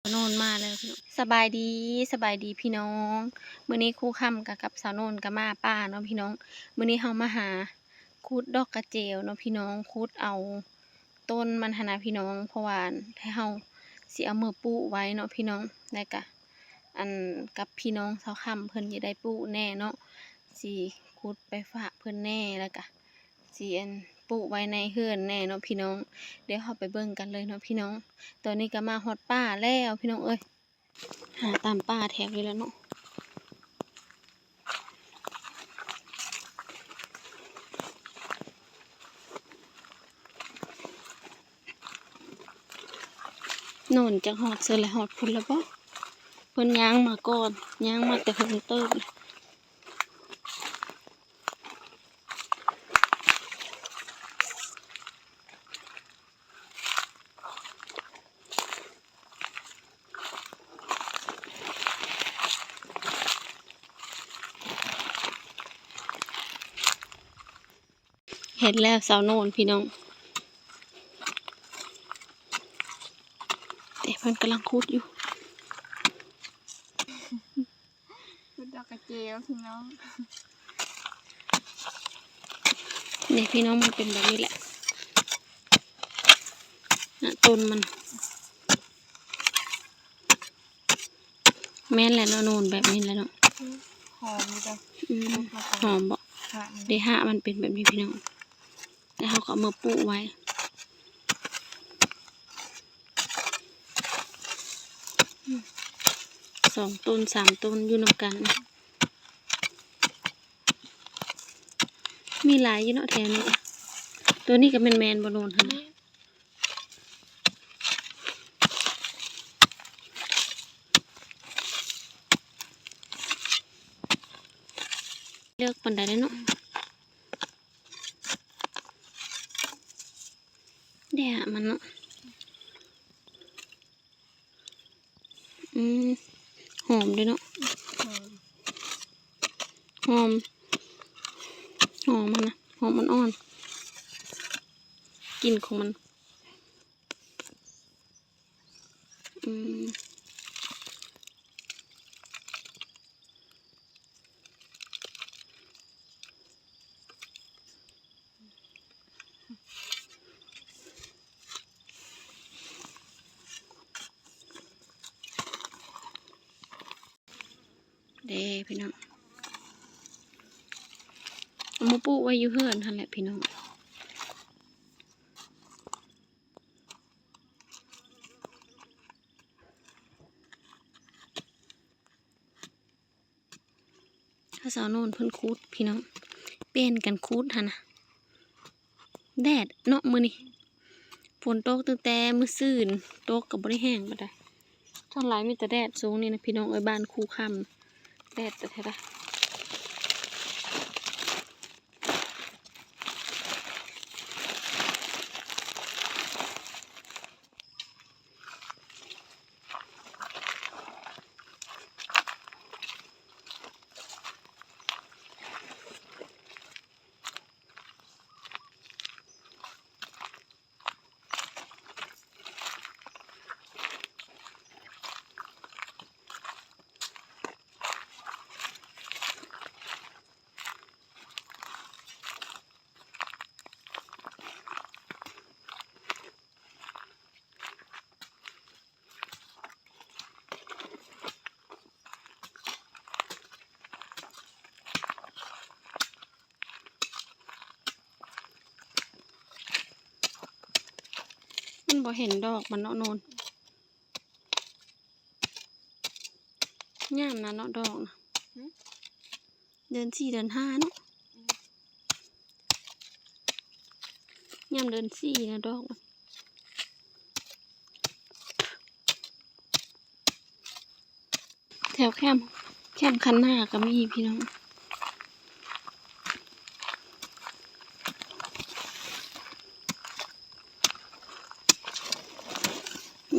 ສາວໂນນມາແລ້ວພີ່ນ້ອງ. ສະບາຍດີ ສະບາຍດີພີ່ນ້ອງ. ມື້ນີ້ຄູຄຳກະກັບສາວໂນນກະມາປ່າເນາະພີ່ນ້ອງ. ມື້ນີ້ເຮົາມາຫາຂຸດດອກກະເຈວເນາະພີ່ນ້ອງ, ຂຸດເອົາຕົ້ນມັນຫັ້ນນະພີ່ນ້ອງ, ເພາະວ່າໄທເຮົາຊິເອົາເມືອປູກໄວ້ເນາະພີ່ນ້ອງ. ແລ້ວກະ ອັນ ກັບພີ່ນ້ອງຊາວຄຳເພິ່ນຊິໄດ້ປູກແດ່ເນາະ, ຊິຂຸດໄປຝາກເພິ່ນແດ່ ແລ້ວກະ ຊິ ອັນ ປູກໄວ້ໃນເຮືອນແດ່ເນາະພີ່ນ້ອງ. ດຽວເຮົາໄປເບິ່ງກັນເລີຍເນາະພີ່ນ້ອງ. ຕອນນີ້ກະມາຮອດປ່າແລ້ວພີ່ນ້ອງເອີຍ, ຫາຕາມປ່າແຖວນີ້ແຫຼະເນາະ. ໂນນຈັກຮອດໃສແລ້ວ, ຮອດພຸ້ນແລ້ວບໍ່? ເພິ່ນຍ່າງມາກ່ອນ, ຍ່າງມາແຕ່ເທິງເຕີບ. ເຫັນແລ້ວສາວໂນນພີ່ນ້ອງ, ແຕ່ເພິ່ນກຳລັງຂຸດຢູ່. ຂຸດດອກກະເຈວພີ່ນ້ອງ. ນີ້ພີ່ນ້ອງ ມັນເປັນແບບນີ້ແຫຼະ ນະ ຕົ້ນມັນ. ແມ່ນແຫຼະເນາະ ໂນນ ແບບນີ້ແຫຼະເນາະ. ຫອມຢູ່ເດ້. ອືມ ຫອມບໍ່? ຮາກມັນ ເດ ຮາກມັນເປັນແບບນີ້ພີ່ນ້ອງ. ແລ້ວເຮົາກໍເອົາມາປູກໄວ້ ອືມ ສອງຕົ້ນສາມຕົ້ນຢູ່ນຳກັນ. ມີຫຼາຍຢູ່ເນາະແຖວນີ້. ໂຕນີ້ກໍແມ່ນ ແມ່ນບໍ່ໂນນຫັ້ນນະ? ເລິກປານໃດເດເນາະ? ແດດມັນເນາະ. ອືມ ຫອມເດ້ເນາະ. ຫອມ ຫອມ ຫອມຫັ້ນນະ ຫອມອ່ອນໆ ກິ່ນຂອງມັນ. ອືມ ເດ້ພີ່ນ້ອງ ເອົາມາປູກໄວ້ຢູ່ເຮືອນຫັ້ນແຫຼະພີ່ນ້ອງ. ຖ້າສາວໂນນເພິ່ນຂູດພີ່ນ້ອງ ປ່ຽນກັນຂູດຫັ້ນນະ. ແດດເນາະມື້ນີ້ ຝົນຕົກຕັ້ງແຕ່ມື້ຊືນ ຕົກກໍບໍ່ໄດ້ແຮງປານໃດ. ສ່ວນຫຼາຍມີແຕ່ແດດຊ່ວງນີ້ນະພີ່ນ້ອງເອີຍ ບ້ານຄູຄຳ ແດດແທ້ໆ. ມັນບໍ່ເຫັນດອກມັນເນາະໂນນ. ຍາມນັ້ນເນາະ ດອກນະ ຫືມ ເດືອນສີ່ເດືອນຫ້າເນາະ. ອືມ ຍາມເດືອນສີ່ນະ ດອກ ແຖວແຄມ ແຄມຄັນນາກໍມີພີ່ນ້ອງ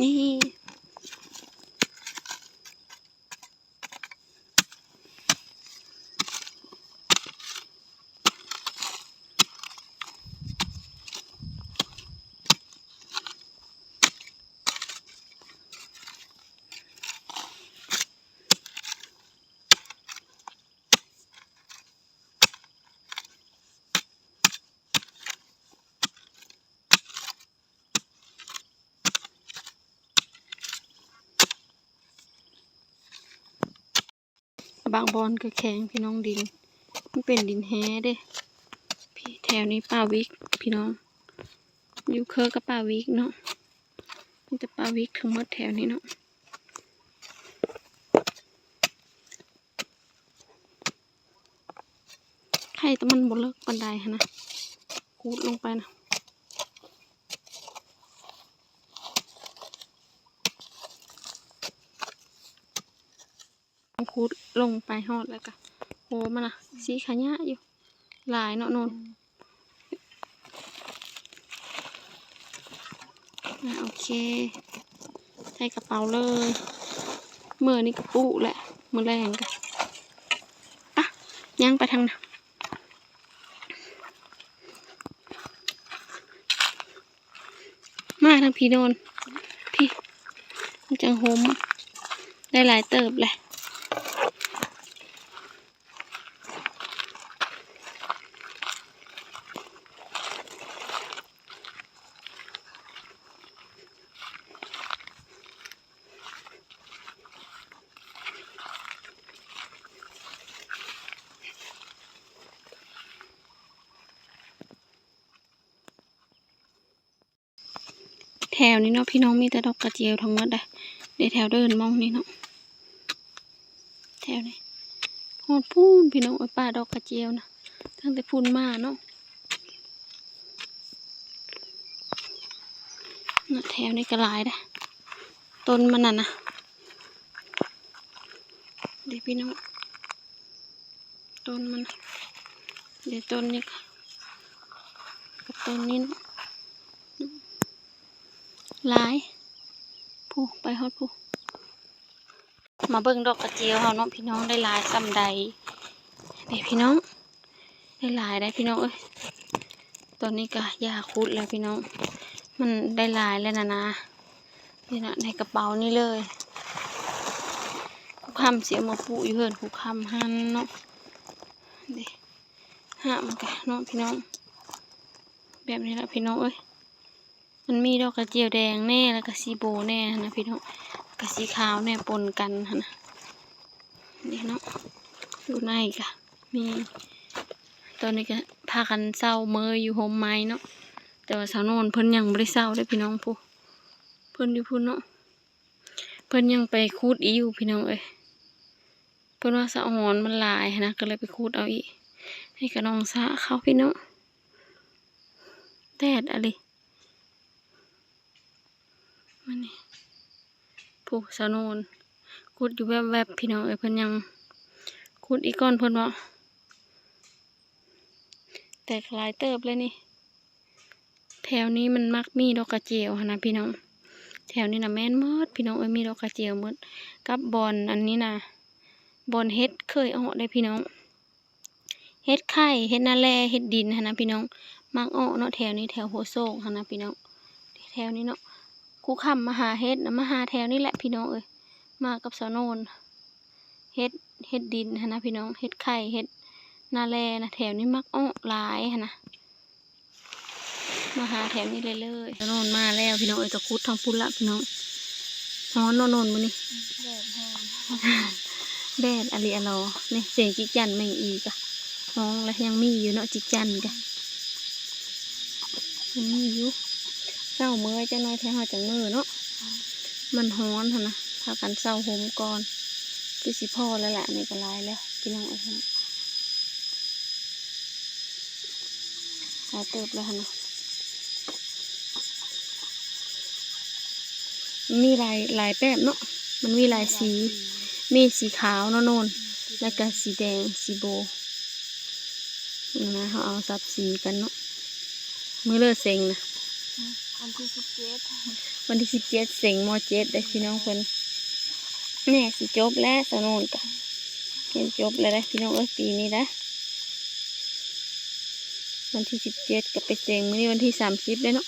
ນີ້. ເ ບາງບ່ອນກໍແຂງພີ່ນ້ອງ ດິນ ມັນເປັນດິນແຮ່ເດ້. ແຖວນີ້ປ່າວິກພີ່ນ້ອງ ຢູ່ເຄີກັບປ່າວິກເນາະ ມີແຕ່ປ່າວິກທັງໝົດແຖວນີ້ເນາະ. ໄຄແຕ່ມັນບໍ່ເລິກປານໃດຫັ້ນນະ ຂຸດລົງໄປນະ ຂຸດລົງໄປຮອດແລ້ວກະໂຫ ມັນນະ ຊິຂະຫຍະຢູ່ ຫຼາຍເນາະໂນນ. ອາ ໂອເຄ ໃສ່ກະເປົາເລີຍ. ມື້ນີ້ກະປຸແຫຼະ ມື້ແລງກະ ປະ ຍ່າງໄປທາງນັ້ນ ມາທາງພີ້ໂນນ ພີ້ ມັນຈັ່ງຮົ່ມ ໄດ້ຫຼາຍເຕີບແຫຼະ. ແຖວນີ້ເນາະພີ່ນ້ອງ ມີແຕ່ດອກກະຈຽວທັງໝົດເດ້. ໃນແຖວເດີ່ນມອງນີ້ເນາະ ແຖວນີ້ ຮອດພຸ້ນພີ່ນ້ອງເອີຍ ປ່າດອກກະຈຽວນະ ຕັ້ງແຕ່ພຸ້ນມາເນາະ. ເນາະ ແຖວນີ້ກໍຫຼາຍເດ້ ຕົ້ນມັນນັ້ນນະ ເດ້ພີ່ນ້ອງ ຕົ້ນມັນ ເດ້ ຕົ້ນນີ້ກັບຕົ້ນນີ້ເນາະ ຫຼາຍ ພຸ້ນ ໄປຮອດພຸ້ນ. ມາເບິ່ງດອກກະຈຽວເຮົາເນາະພີ່ນ້ອງ ໄດ້ຫຼາຍສ່ຳໃດ ເດ້ພີ່ນ້ອງ ໄດ້ຫຼາຍໄດ໋ພີ່ນ້ອງເອີຍ. ຕອນນີ້ກະຢ່າຂຸດແລ້ວພີ່ນ້ອງ ມັນໄດ້ຫຼາຍແລ້ວນະນາ. ນີ້ນະ ໃນກະເປົານີ້ເລີຍ ຄູຄຳຊິເອົາມາປູກຢູ່ເຮືອນຄູຄຳຫັ້ນເນາະ ເດ້ ຮາກມັນກະເນາະພີ່ນ້ອງ ແບບນີ້ລະພີ່ນ້ອງເອີຍ. ມັນມີດອກກະຈຽວແດງແດ່ ແລ້ວກະສີໂບແດ່ຫັ້ນນະພີ່ນ້ອງ ກະສີຂາວແດ່ປົນກັນຫັ້ນນະ ນີ້ເນາະ ຢູ່ໃນກະມີ. ຕອນນີ້ກະພາກັນເຊົາເມີຢູ່ຮົ່ມໄມ້ເນາະ ແຕ່ວ່າສາວໂນນເພິ່ນຍັງບໍ່ໄດ້ເຊົາເດ້ພີ່ນ້ອງ ພຸ້ນ ເພິ່ນຢູ່ພຸ້ນເນາະ ເພິ່ນຍັງໄປຂຸດອີກຢູ່ພີ່ນ້ອງເອີຍ. ເພິ່ນວ່າສະອອນມັນຫຼາຍຫັ້ນນະ ກໍເລີຍໄປຂຸດເອົາອີກ. ໃຫ້ກະນ້ອງສະເຂົ້າພີ່ນ້ອງ ແດດອະລີ ມື້ນີ້ ຜູ້ສາວໂນນຂຸດຢູ່ແວບໆ ພີ່ນ້ອງເອີຍ ເພິ່ນຍັງຂຸດອີກກ່ອນ ເພິ່ນວ່າ ແຕກຫຼາຍເຕີບເລີຍນີ້. ແຖວນີ້ມັນມັກມີດອກກະຈຽວຫັ້ນນະພີ່ນ້ອງ ແຖວນີ້ນະແມ່ນໝົດພີ່ນ້ອງເອີຍ ມີດອກກະຈຽວໝົດ ກັບບ່ອນອັນນີ້ນະ ບ່ອນເຫັດເຄີຍອອກເດ້ພີ່ນ້ອງ. ເຫັດໄຂ່ ເຫັດນາແລ ເຫັດດິນຫັ້ນນະພີ່ນ້ອງ ມັກອອກເນາະ ແຖວນີ້ ແຖວຫົວໂຊກຫັ້ນນະພີ່ນ້ອງ ແຖວນີ້ເນາະ. ຄູຄຳມາຫາເຫັດນະ ມາຫາແຖວນີ້ແຫຼະພີ່ນ້ອງເອີຍ ມາກັບສາວໂນນ ເຫັດ ເຫັດດິນຫັ້ນນະພີ່ນ້ອງ ເຫັດໄຂ່ ເຫັດນາແລນະ ແຖວນີ້ມັກອອກຫຼາຍຫັ້ນນະ. ມາຫາແຖວນີ້ເລີຍໆ. ສາວໂນນມາແລ້ວພີ່ນ້ອງເອີຍ ຕະຂຸດທາງພຸ້ນລະພີ່ນ້ອງ. ຮ້ອນເນາະໂນນມື້ນີ້ ແດດແຮງ ແດດອະລີອະລໍ. ນີ້ສຽງຈິກຈັນແມງອີກະຮ້ອງລະ ຍັງມີຢູ່ເນາະ ຈິກຈັນກະຍັງມີຢູ່. ເຊົ້າເມື່ອຍຈັກໜ້ອຍແທ້ ເຮົາຈັ່ງເມືອເນາະ ມັນຮ້ອນຫັ້ນນະ. ພາກັນເຊົາຮົ່ມກ່ອນ ຄືຊິພໍແລ້ວລະ ອັນນີ້ກໍຫຼາຍແລ້ວພີ່ນ້ອງເອີຍ. ຫຼາຍເຕີບແລ້ວຫັ້ນນະ ມີຫຼາຍ ຫຼາຍແບບເນາະ ມັນມີຫຼາຍສີ ມີສີຂາວເນາະໂນນ ແລ້ວກະສີແດງ ສີໂບ ນະ. ເຮົາເອົາສັບສີກັນເນາະ ມື້ເລີເສັງນະ ວັນທີສິບເຈັດ ວັນທີສິບເຈັດເສັງ ມໍເຈັດເດ້ພີ່ນ້ອງເພິ່ນ. ແນ່ ຊິຈົບແລ້ວ ສາວໂນນກະຮຽນຈົບແລ້ວເດ້ພີ່ນ້ອງເອີຍ ປີນີ້ເດ້. ວັນທີສິບເຈັດກໍໄປເສັງ ມື້ນີ້ວັນທີສາມສິບແລ້ວເນາະ.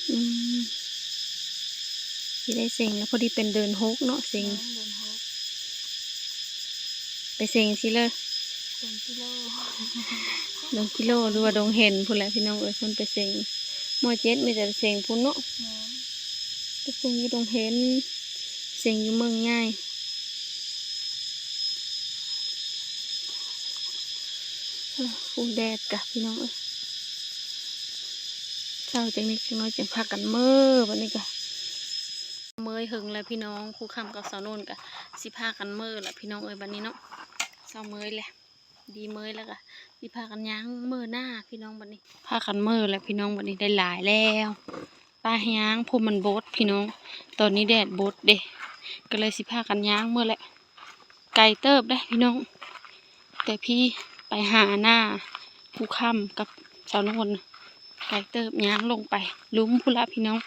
ອືມ ຊິໄດ້ເສັງແລ້ວ ພໍດີເປັນເດືອນຫົກເນາະ ເສັງ ເດືອນຫົກ ໄປເສັງຊິເລີ ດົງກິໂລ ດົງກິໂລ ຫຼືວ່າດົງເຫັນພຸ້ນແຫຼະພີ່ນ້ອງເອີຍ ເພິ່ນໄປເສັງ. ມໍເຈັດມີແຕ່ໄປເສັງພຸ້ນເນາະ ໄປເສັງຢູ່ດົງເຫັນ ເສັງຢູ່ເມືອງໃຫຍ່. ໂອ້ ແດດກະພີ່ນ້ອງເອີຍ ເຊົ້າຈັ່ງນີ້ຈັກໜ້ອຍຈຶ່ງພາກັນເມີ ບັດນີ້ກະເມີຍເຫິງແລ້ວພີ່ນ້ອງ. ຄູຄຳກັບສາວນົນກະຊິພາກັນເມີແລ້ວພີ່ນ້ອງເອີຍ ບັດນີ້ເນາະ. ເຊົ້າເມີຍແລ້ວ ດີເມີຍແລ້ວກະຊິພາກັນຍ່າງເມີໜ້າພີ່ນ້ອງ ບັດນີ້ພາກັນເມີແລ້ວພີ່ນ້ອງ. ບັດນີ້ໄດ້ຫຼາຍແລ້ວ ປາຍ່າງ ເພາະມັນບົດພີ່ນ້ອງ ຕອນນີ້ແດດບົດເດ້ ກະເລີຍຊິພາກັນຍ່າງເມີແຫຼະ. ໄກເຕີບເດ້ພີ່ນ້ອງ ແຕ່ພີ້ໄປຫາໜ້າພູຄຳກັບສາວນົນ ໄກເຕີບ ຍ່າງລົງໄປລຸ່ມພຸ້ນລະພີ່ນ້ອງ.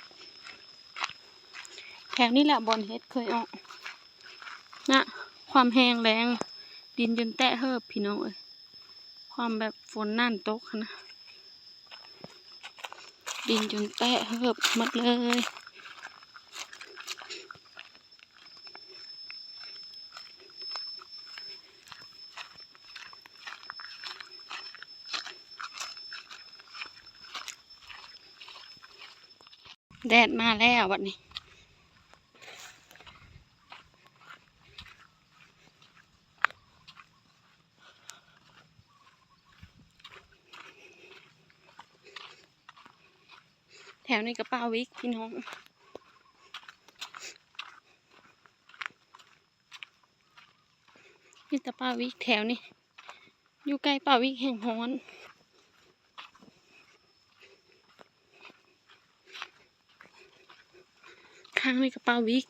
ແຖວນີ້ແຫຼະບ່ອນເຫັດເຄີຍອອກນະ. ຄວາມແຮງແລ້ງ ດິນຈົນແຕະເຫີບພີ່ນ້ອງເອີຍ ຄວາມແບບຝົນນັ້ນຕົກຫັ້ນນະ ດິນຈົນແຕະເຫີບໝົດເລີຍ. ແດດມາແລ້ວບັດນີ້ ແຖວນີ້ກະປ່າວິກພີ່ນ້ອງ ມີແຕ່ປ່າວິກແຖວນີ້ ຢູ່ໃກ້ປ່າວິກແຮງຮ້ອນ. ຂ້າງນີ້ກະປ່າວິກ